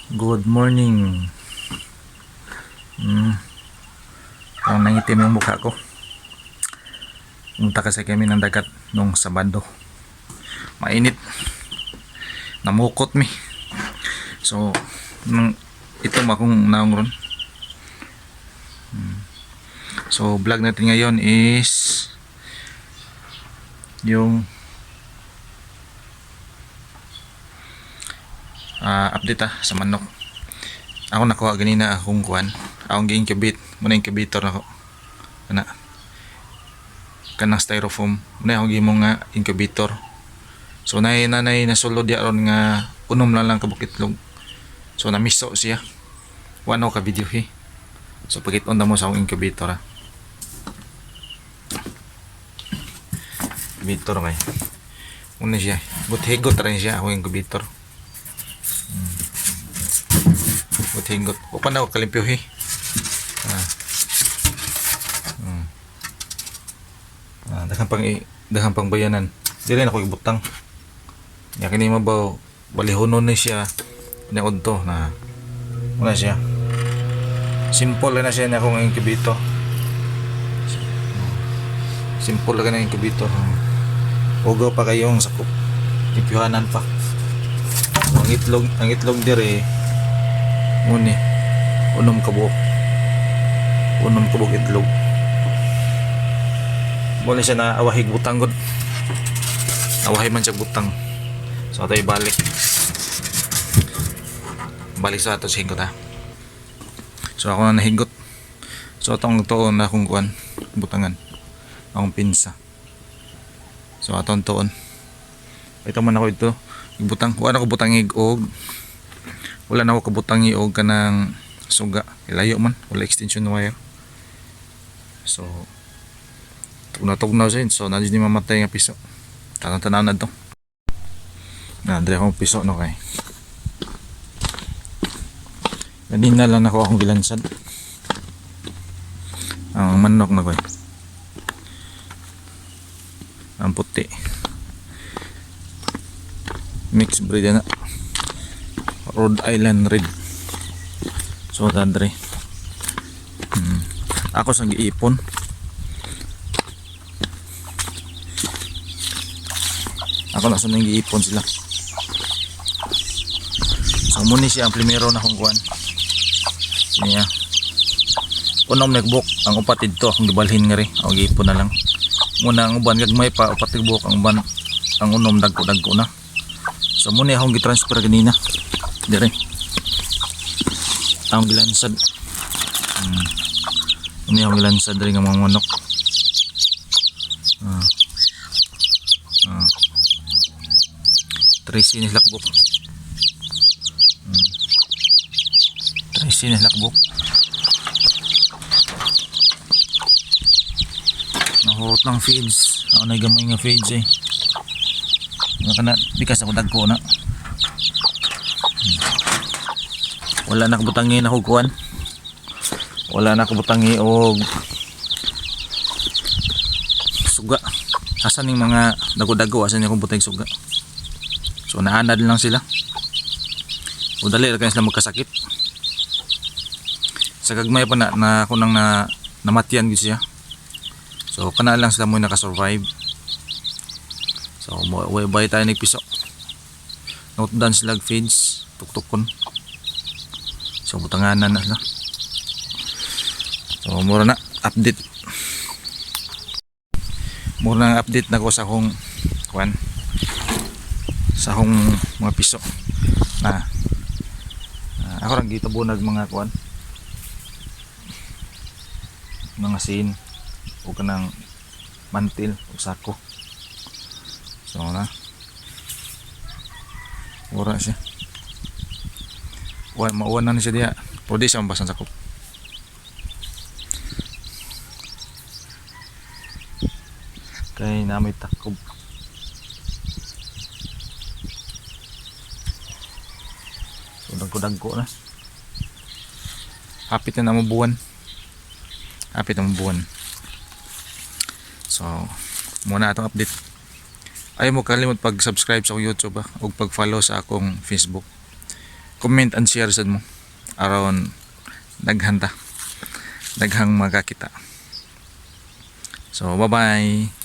Good morning. Parang nangitim yung mukha ko. Pumunta kasi kami ng dagat nung Sabado. Mainit. Namukot mi. So, nung ito akong naong ron. So, vlog natin ngayon is yung update sa manok. Ako nakuha ganina akong kuan. Akong gi-incubate. Muna incubator nako. Kana. Kanang styrofoam. Muna akong gihimo nga incubator. So nay nanay nasulod ya ron nga unom lang lang kabuk itlog. So namiso siya. Wa na ko ka video he. So pagit-on na mo sa akong incubator ah. Incubator kay. Muna siya. But rin siya akong incubator. Butingot. Upan na ako kalimpyo he. Ah. Ah, daghan pang bayanan. Dili na ako ibutang. Ya kini mabaw balihonon ni siya ni udto na. Wala siya. Simple na siya na akong incubator. Simple lang na incubator. Ugaw pa kayong sakop. Limpyohanan pa. So, ang itlog dire nguni unom ka buok. Unom ka buok itlog. Muna siya na awahig butang gud. Awahi man siya butang. So ato ibalik. Balik sa ato sa hinggot ha. So ako na nahigot. So atong tuon na akong kuan butangan. Akong pinsa. So atong tuon. Ito man ako ito. Ibutang wala ako butang og wala na ako kabutang og kanang suga. Ilayo man, wala extension wire. So tugna-tugnaw siya. So na ni mamatay nga piso. Tanang-tanaw na to. Na, dire akong piso no kay. Ganina lang ako akong gilansad. Ang manok na ko eh. Ang puti. Mixed breed na. Rhode Island Red. So tadre. Ako sa giipon. Ako na sa nang giipon sila. So muni siya ang primero na akong kuan. Niya. Unom nagbuk ang upat didto akong gibalhin nga ri. Ako giipon na lang. Muna ang uban gagmay pa upat nagbuk ang uban ang unom dagko-dagko na. So muna akong gitransfer ganina. Dire. Ang gilansad. Muna akong gilansad diri nga mga manok. Ah. Ah. Tracy ni lakbok. Tracy ni lakbok. Nahurot ng feeds. Ako na gamay nga feeds eh. Nga kana bikas ako dagko na. Wala na kabutangin ako kuan. Wala na kabutangi og suga. Asa ning mga dago-dago asa ni akong butang suga. So naanad lang sila. O dali ra kayo sila magkasakit. Sa gagmay pa na, na ako nang na namatyan gyud siya. So kana lang sila mo nakasurvive. So mo bay tayo nagpiso. Note down sila feeds tuktukon. So butanganan na sila. So mura na update. Mura na ang update na ko sa akong kuan sa akong mga piso na ako rang gitabunag mga kuan mga sin o kanang mantil o sako. So na mura siya. Wa mauwan na ni siya diya. Pero di siya mabasan sakop. Kay na may takob. So dagko-dagko na. Hapit na na buwan. Hapit na buwan. So muna atong update. Ay mo kalimot pag-subscribe sa akong YouTube ug pag-follow sa akong Facebook. Comment and share sad mo aron daghan ta, daghang makakita. So bye bye.